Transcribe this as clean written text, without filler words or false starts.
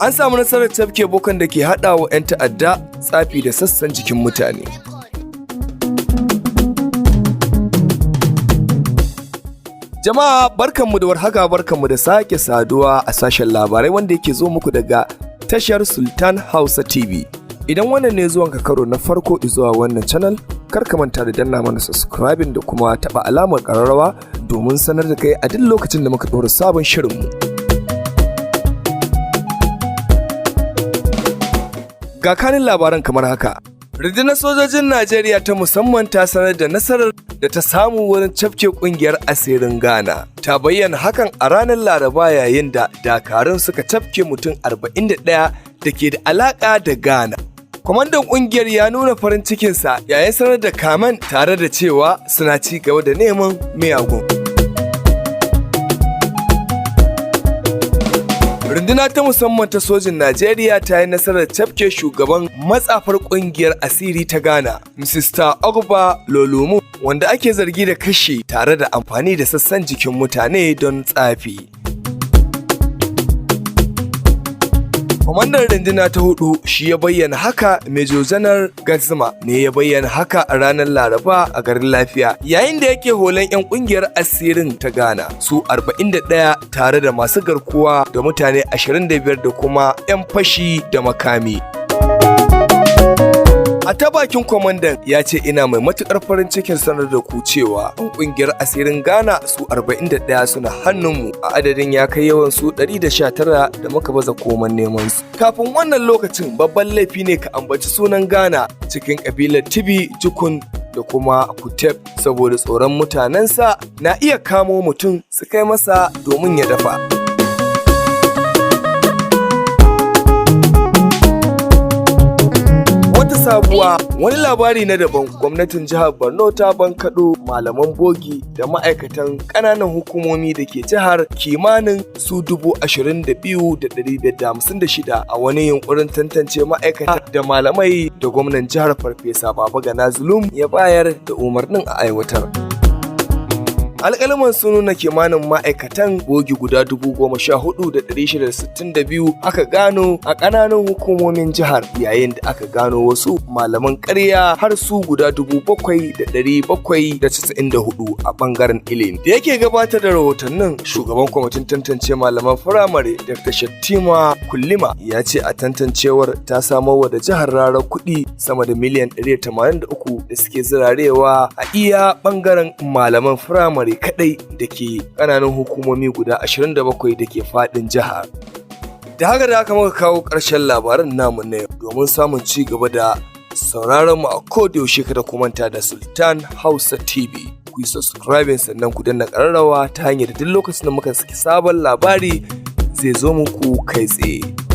An samu nasarar cafke bokan da ke haɗa wa 'yan ta'adda tsafi da sassan jikin mutane. Jama'a, barkanmu da warhaka, barkanmu da sake saduwa a sashen labarai wanda yake zo muku daga tashar Sultan Hausa TV. Idan wannan ne zuwanka karo na farko zuwa wannan channel, kar ka manta da danna mana subscribing da kuma taɓa alamar ƙararrawa domin sanar da kai a duk lokacin da muka ɗora sabon shirinmu. Ga kanin labaran kamar haka. Rundunar sojojin Najeriya ta musamman ta sanar da nasarar da ta samu wurin cafke kungiyar asirin Ghana. Ta bayyana hakan a ranar Laraba yayin da dakarun suka cafke mutum 41 da ke da alaka da Ghana. Kwamandan kungiyar ya nuna farin cikinsa yayin sanar da kamen tare da cewa suna ci gaba da neman miyagun. Runduna ta musamman ta sojin Najeriya ta yi nasarar cafke shugaban matsafar kungiyar asiri ta Ghana, Mr. Ogba Lolumu, wanda ake zargi da kashe tare da amfani da sassan jikin mutane don tsafi. Kwamandan runduna ta hudu shi ya bayyana haka. Major Janar Gazma ne ya bayyana haka a ranar Laraba a garin Lafiya yayin da yake holan 'yan kungiyar asirin ta Ghana su 41 tare da masu garkuwa da mutane 25 da kuma 'yan fashi da makami. A ta bakin kwamandan ya ce, "Ina mai matukar farin cikin sanar da ku cewa 'yan kungiyar asirin Ghana su 41 suna hannunmu, a adadin ya kai yawan su 119 da muka baza koman neman su. Kafin wannan lokacin, babban laifi ne ka ambaci sunan Ghana cikin kabilar Tibi, Jukun da kuma Kuteb, saboda tsoron mutanensa na iya kamo mutum su kai masa domin ya dafa." Wata sabuwa, wani labari na daban, gwamnatin jihar Borno ta bankaɗo malaman bogi da ma'aikatan ƙananan hukumomi da ke jihar kimanin su 22,556 a wani yunkurin tantance ma'aikata da malamai da gwamnan jihar Farfesa Babagana Zulum ya bayar da umarnin a aiwatar. Alƙalman sun nuna kimanin ma'aikatan bogi guda 14,662 aka gano a ƙananan hukumomin jihar, yayin da aka gano wasu malaman ƙarya har su guda 7,794 a ɓangaren ilimi. Da yake gabatar da rahotannin, shugaban kwamitin tantance malaman firamare, Dr. Shattima Kullima, ya ce a tantancewar ta samar da jihar rarar kuɗi sama da miliyan 183 da suke zirarewa a iya ɓangaren malaman firamare kadai da ke ƙananan hukumomi guda 27 da ke faɗin jihar. Da haka da haka muka kawo ƙarshen labaran namu na yau. Domin samun ci gaba da sauraron mu a yaushe, kada ku manta da Sultan Hausa TV. Ku yi subscribing sannan ku danna ƙararrawa ta hanyar duk lokacin da muka saki sabon labari zai zo muku kai tsaye.